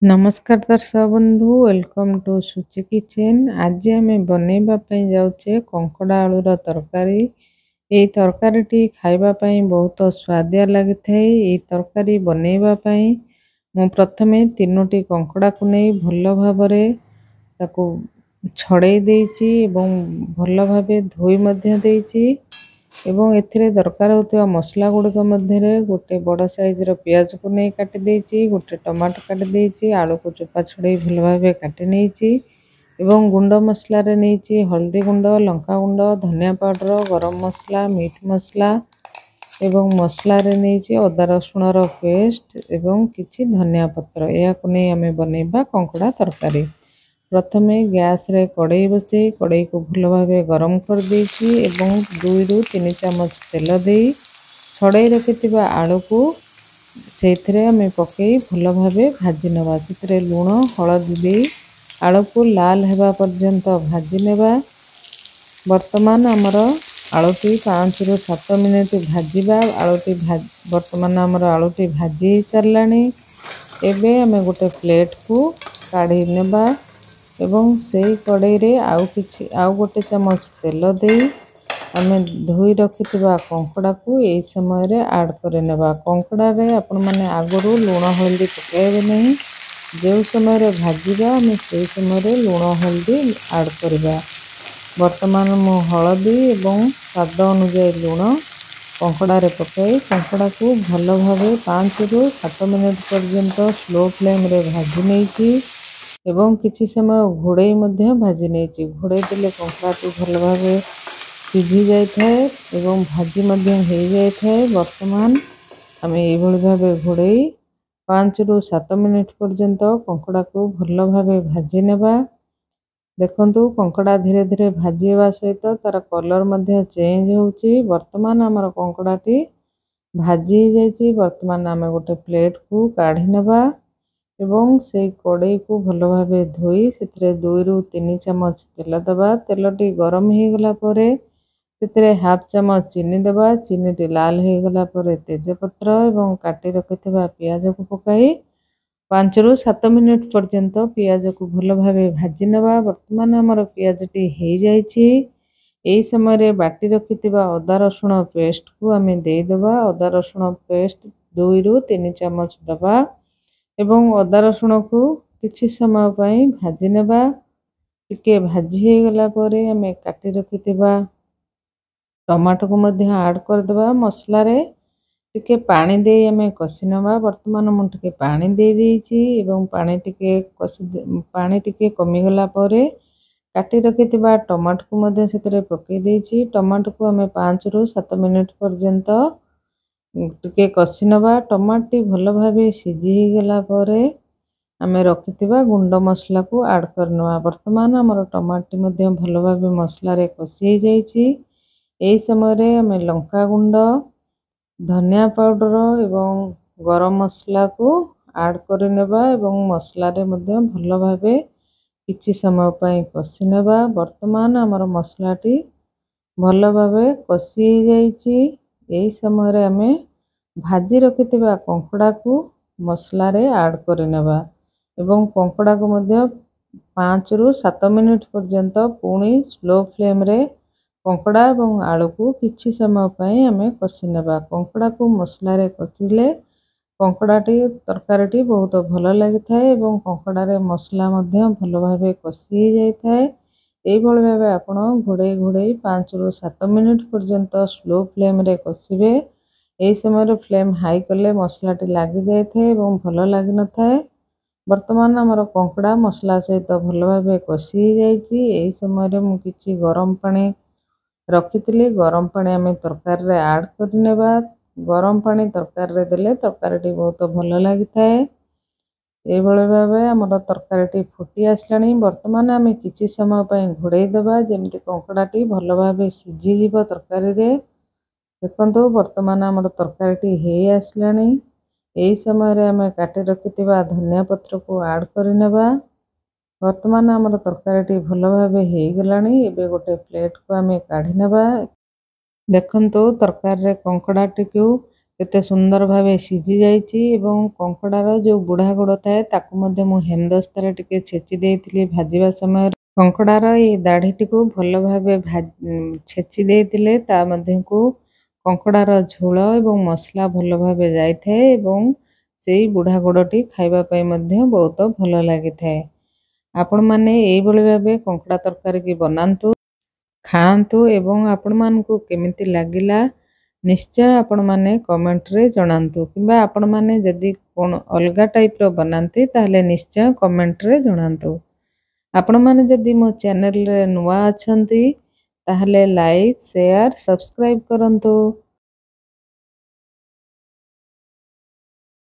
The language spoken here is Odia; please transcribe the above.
ନମସ୍କାର ଦର୍ଶକ ବନ୍ଧୁ, welcome to Suchi kitchen. ଆଜି ଆମେ ବନେଇବା ପାଇଁ ଯାଉଛେ କଙ୍କଡ଼ା ଆଳୁର ତରକାରୀ। ଏହି ତରକାରୀଟି ଖାଇବା ପାଇଁ ବହୁତ ସୁଆଦିଆ ଲାଗିଥାଏ। ଏହି ତରକାରୀ ବନେଇବା ପାଇଁ ମୁଁ ପ୍ରଥମେ 3ଟି କଙ୍କଡ଼ାକୁ ନେଇ ଭଲ ଭାବରେ ତାକୁ ଛଡ଼େଇ ଦେଇଛି ଏବଂ ଭଲ ଭାବେ ଧୋଇ ମଧ୍ୟ ଦେଇଛି। ଏବଂ ଏଥିରେ ଦରକାର ହେଉଥିବା ମସଲା ଗୁଡ଼ିକ ମଧ୍ୟରେ ଗୋଟେ ବଡ଼ ସାଇଜ୍ର ପିଆଜକୁ ନେଇ କାଟି ଦେଇଛି, ଗୋଟେ ଟମାଟୋ କାଟି ଦେଇଛି, ଆଳୁକୁ ଚୋପା ଛଡ଼େଇ ଭଲ ଭାବେ କାଟି ନେଇଛି ଏବଂ ଗୁଣ୍ଡ ମସଲାରେ ନେଇଛି ହଳଦୀ ଗୁଣ୍ଡ, ଲଙ୍କା ଗୁଣ୍ଡ, ଧନିଆ ପାଉଡ଼ର, ଗରମ ମସଲା, ମିଟ୍ ମସଲା ଏବଂ ମସଲାରେ ନେଇଛି ଅଦା ରସୁଣର ପେଷ୍ଟ ଏବଂ କିଛି ଧନିଆ ପତ୍ର। ଏହାକୁ ନେଇ ଆମେ ବନେଇବା କଙ୍କଡ଼ା ତରକାରୀ। ପ୍ରଥମେ ଗ୍ୟାସ୍ରେ କଡ଼େଇ ବସେଇ କଡ଼େଇକୁ ଭଲ ଭାବେ ଗରମ କରିଦେଇଛି ଏବଂ 2ରୁ 3 ଚାମଚ ତେଲ ଦେଇ ଛଡ଼େଇ ରଖିଥିବା ଆଳୁକୁ ସେଇଥିରେ ଆମେ ପକାଇ ଭଲ ଭାବେ ଭାଜି ନେବା। ସେଥିରେ ଲୁଣ ହଳଦୀ ଦେଇ ଆଳୁକୁ ଲାଲ ହେବା ପର୍ଯ୍ୟନ୍ତ ଭାଜି ନେବା। ବର୍ତ୍ତମାନ ଆମର ଆଳୁଟି 5ରୁ 7 ମିନିଟ୍ ଭାଜିବା। ଆଳୁଟି ବର୍ତ୍ତମାନ ଆମର ଆଳୁଟି ଭାଜି ହେଇସାରିଲାଣି। ଏବେ ଆମେ ଗୋଟେ ପ୍ଲେଟ୍କୁ କାଢ଼ି ନେବା ଏବଂ ସେଇ କଡ଼େଇରେ ଆଉ କିଛି ଆଉ ଗୋଟେ ଚାମଚ ତେଲ ଦେଇ ଆମେ ଧୋଇ ରଖିଥିବା କଙ୍କଡ଼ାକୁ ଏହି ସମୟରେ ଆଡ଼୍ କରିନେବା। କଙ୍କଡ଼ାରେ ଆପଣମାନେ ଆଗରୁ ଲୁଣ ହଳଦୀ ପକାଇବେ ନାହିଁ। ଯେଉଁ ସମୟରେ ଭାଜିବା, ଆମେ ସେଇ ସମୟରେ ଲୁଣ ହଳଦୀ ଆଡ଼୍ କରିବା। ବର୍ତ୍ତମାନ ମୁଁ ହଳଦୀ ଏବଂ ସ୍ୱାଦ ଅନୁଯାୟୀ ଲୁଣ କଙ୍କଡ଼ାରେ ପକାଇ କଙ୍କଡ଼ାକୁ ଭଲ ଭାବେ 5ରୁ 7 ମିନିଟ୍ ପର୍ଯ୍ୟନ୍ତ ସ୍ଲୋ ଫ୍ଲେମ୍ରେ ଭାଜି ନେଇଛି ଏବଂ କିଛି ସମୟ ଘୋଡ଼େଇ ମଧ୍ୟ ଭାଜି ନେଇଛି। ଘୋଡ଼େଇ ଦେଲେ କଙ୍କଡ଼ାଟି ଭଲ ଭାବେ ସିଝି ଯାଇଥାଏ ଏବଂ ଭାଜି ମଧ୍ୟ ହେଇଯାଇଥାଏ। ବର୍ତ୍ତମାନ ଆମେ ଏଇଭଳି ଭାବେ ଘୋଡ଼େଇ 5ରୁ 7 ମିନିଟ୍ ପର୍ଯ୍ୟନ୍ତ କଙ୍କଡ଼ାକୁ ଭଲ ଭାବେ ଭାଜି ନେବା। ଦେଖନ୍ତୁ, କଙ୍କଡ଼ା ଧୀରେ ଧୀରେ ଭାଜି ହେବା ସହିତ ତା'ର କଲର୍ ମଧ୍ୟ ଚେଞ୍ଜ ହେଉଛି। ବର୍ତ୍ତମାନ ଆମର କଙ୍କଡ଼ାଟି ଭାଜି ହେଇଯାଇଛି। ବର୍ତ୍ତମାନ ଆମେ ଗୋଟେ ପ୍ଲେଟ୍କୁ କାଢ଼ି ନେବା ଏବଂ ସେଇ କଡ଼େଇକୁ ଭଲ ଭାବେ ଧୋଇ ସେଥିରେ 2ରୁ 3 ଚାମଚ ତେଲ ଦେବା। ତେଲଟି ଗରମ ହେଇଗଲା ପରେ ସେଥିରେ ହାଫ୍ ଚାମଚ ଚିନି ଦେବା। ଚିନିଟି ଲାଲ ହେଇଗଲା ପରେ ତେଜପତ୍ର ଏବଂ କାଟି ରଖିଥିବା ପିଆଜକୁ ପକାଇ 5ରୁ 7 ମିନିଟ୍ ପର୍ଯ୍ୟନ୍ତ ପିଆଜକୁ ଭଲ ଭାବେ ଭାଜି ନେବା। ବର୍ତ୍ତମାନ ଆମର ପିଆଜଟି ହେଇଯାଇଛି। ଏହି ସମୟରେ ବାଟି ରଖିଥିବା ଅଦା ରସୁଣ ପେଷ୍ଟକୁ ଆମେ ଦେଇଦେବା। ଅଦା ରସୁଣ ପେଷ୍ଟ 2ରୁ 3 ଚାମଚ ଦେବା ଏବଂ ଅଦା ରସୁଣକୁ କିଛି ସମୟ ପାଇଁ ଭାଜି ନେବା। ଟିକେ ଭାଜି ହେଇଗଲା ପରେ ଆମେ କାଟି ରଖିଥିବା ଟମାଟୋକୁ ମଧ୍ୟ ଆଡ଼୍ କରିଦେବା। ମସଲାରେ ଟିକେ ପାଣି ଦେଇ ଆମେ କଷି ନେବା। ବର୍ତ୍ତମାନ ମୁଁ ଟିକେ ପାଣି ଦେଇ ଦେଇଛି ଏବଂ ପାଣି ଟିକେ କଷି ପାଣି ଟିକେ କମିଗଲା ପରେ କାଟି ରଖିଥିବା ଟମାଟୋକୁ ମଧ୍ୟ ସେଥିରେ ପକାଇ ଦେଇଛି। ଟମାଟୋକୁ ଆମେ 5ରୁ 7 ମିନିଟ୍ ପର୍ଯ୍ୟନ୍ତ ଟିକେ କଷି ନେବା। ଟମାଟୋଟି ଭଲ ଭାବେ ସିଝି ହେଇଗଲା ପରେ ଆମେ ରଖିଥିବା ଗୁଣ୍ଡ ମସଲାକୁ ଆଡ଼୍ କରିନେବା। ବର୍ତ୍ତମାନ ଆମର ଟମାଟୋଟି ମଧ୍ୟ ଭଲ ଭାବେ ମସଲାରେ କଷି ହେଇଯାଇଛି। ଏହି ସମୟରେ ଆମେ ଲଙ୍କା ଗୁଣ୍ଡ, ଧନିଆ ପାଉଡ଼ର ଏବଂ ଗରମ ମସଲାକୁ ଆଡ଼୍ କରିନେବା ଏବଂ ମସଲାରେ ମଧ୍ୟ ଭଲ ଭାବେ କିଛି ସମୟ ପାଇଁ କଷି ନେବା। ବର୍ତ୍ତମାନ ଆମର ମସଲାଟି ଭଲ ଭାବେ କଷି ହେଇଯାଇଛି। ଏହି ସମୟରେ ଆମେ ଭାଜି ରଖିଥିବା କଙ୍କଡ଼ାକୁ ମସଲାରେ ଆଡ଼୍ କରିନେବା ଏବଂ କଙ୍କଡ଼ାକୁ ମଧ୍ୟ 5ରୁ 7 ମିନିଟ୍ ପର୍ଯ୍ୟନ୍ତ ପୁଣି ସ୍ଲୋ ଫ୍ଲେମ୍ରେ କଙ୍କଡ଼ା ଏବଂ ଆଳୁକୁ କିଛି ସମୟ ପାଇଁ ଆମେ କଷି ନେବା। କଙ୍କଡ଼ାକୁ ମସଲାରେ କଷିଲେ କଙ୍କଡ଼ାଟି ତରକାରୀଟି ବହୁତ ଭଲ ଲାଗିଥାଏ ଏବଂ କଙ୍କଡ଼ାରେ ମସଲା ମଧ୍ୟ ଭଲ ଭାବେ କଷି ହେଇଯାଇଥାଏ। ଏଇଭଳି ଭାବେ ଆପଣ ଘୋଡ଼େଇ ଘୋଡ଼େଇ 5ରୁ 7 ମିନିଟ୍ ପର୍ଯ୍ୟନ୍ତ ସ୍ଲୋ ଫ୍ଲେମ୍ରେ କଷିବେ। ଏହି ସମୟରେ ଫ୍ଲେମ୍ ହାଇ କଲେ ମସଲାଟି ଲାଗିଯାଇଥାଏ ଏବଂ ଭଲ ଲାଗିନଥାଏ। ବର୍ତ୍ତମାନ ଆମର କଙ୍କଡ଼ା ମସଲା ସହିତ ଭଲ ଭାବେ କଷି ହେଇଯାଇଛି। ଏହି ସମୟରେ ମୁଁ କିଛି ଗରମ ପାଣି ରଖିଥିଲି। ଗରମ ପାଣି ଆମେ ତରକାରୀରେ ଆଡ଼୍ କରିନେବା। ଗରମ ପାଣି ତରକାରୀରେ ଦେଲେ ତରକାରୀଟି ବହୁତ ଭଲ ଲାଗିଥାଏ। ଏଇଭଳି ଭାବେ ଆମର ତରକାରୀଟି ଫୁଟି ଆସିଲାଣି। ବର୍ତ୍ତମାନ ଆମେ କିଛି ସମୟ ପାଇଁ ଘୋଡ଼େଇ ଦେବା, ଯେମିତି କଙ୍କଡ଼ାଟି ଭଲ ଭାବେ ସିଝିଯିବ ତରକାରୀରେ। ଦେଖନ୍ତୁ, ବର୍ତ୍ତମାନ ଆମର ତରକାରୀଟି ହେଇ ଆସିଲାଣି। ଏହି ସମୟରେ ଆମେ କାଟି ରଖିଥିବା ଧନିଆ ପତ୍ରକୁ ଆଡ଼୍ କରିନେବା। ବର୍ତ୍ତମାନ ଆମର ତରକାରୀଟି ଭଲ ଭାବେ ହେଇଗଲାଣି। ଏବେ ଗୋଟେ ପ୍ଲେଟ୍କୁ ଆମେ କାଢ଼ି ନେବା। ଦେଖନ୍ତୁ, ତରକାରୀରେ କଙ୍କଡ଼ାଟିକୁ କେତେ ସୁନ୍ଦର ଭାବେ ସିଝି ଯାଇଛି ଏବଂ କଙ୍କଡ଼ାର ଯେଉଁ ବୁଢ଼ା ଗୋଡ଼ ଥାଏ, ତାକୁ ମଧ୍ୟ ମୁଁ ହେମଦସ୍ତାରେ ଟିକେ ଛେଚି ଦେଇଥିଲି ଭାଜିବା ସମୟରେ। କଙ୍କଡ଼ାର ଏଇ ଦାଢ଼ିଟିକୁ ଭଲ ଭାବେ ଛେଚି ଦେଇଥିଲେ ତା ମଧ୍ୟକୁ କଙ୍କଡ଼ାର ଝୋଳ ଏବଂ ମସଲା ଭଲ ଭାବେ ଯାଇଥାଏ ଏବଂ ସେଇ ବୁଢ଼ା ଗୋଡ଼ଟି ଖାଇବା ପାଇଁ ମଧ୍ୟ ବହୁତ ଭଲ ଲାଗିଥାଏ। ଆପଣମାନେ ଏଇଭଳି ଭାବେ କଙ୍କଡ଼ା ତରକାରୀକି ବନାନ୍ତୁ, ଖାଆନ୍ତୁ ଏବଂ ଆପଣମାନଙ୍କୁ କେମିତି ଲାଗିଲା ନିଶ୍ଚୟ ଆପଣମାନେ କମେଣ୍ଟରେ ଜଣାନ୍ତୁ, କିମ୍ବା ଆପଣମାନେ ଯଦି କ'ଣ ଅଲଗା ଟାଇପ୍ର ବନାନ୍ତି ତାହେଲେ ନିଶ୍ଚୟ କମେଣ୍ଟରେ ଜଣାନ୍ତୁ। ଆପଣମାନେ ଯଦି ମୋ ଚ୍ୟାନେଲରେ ନୂଆ ଅଛନ୍ତି ତାହେଲେ ଲାଇକ୍, ସେୟାର, ସବସ୍କ୍ରାଇବ୍ କରନ୍ତୁ।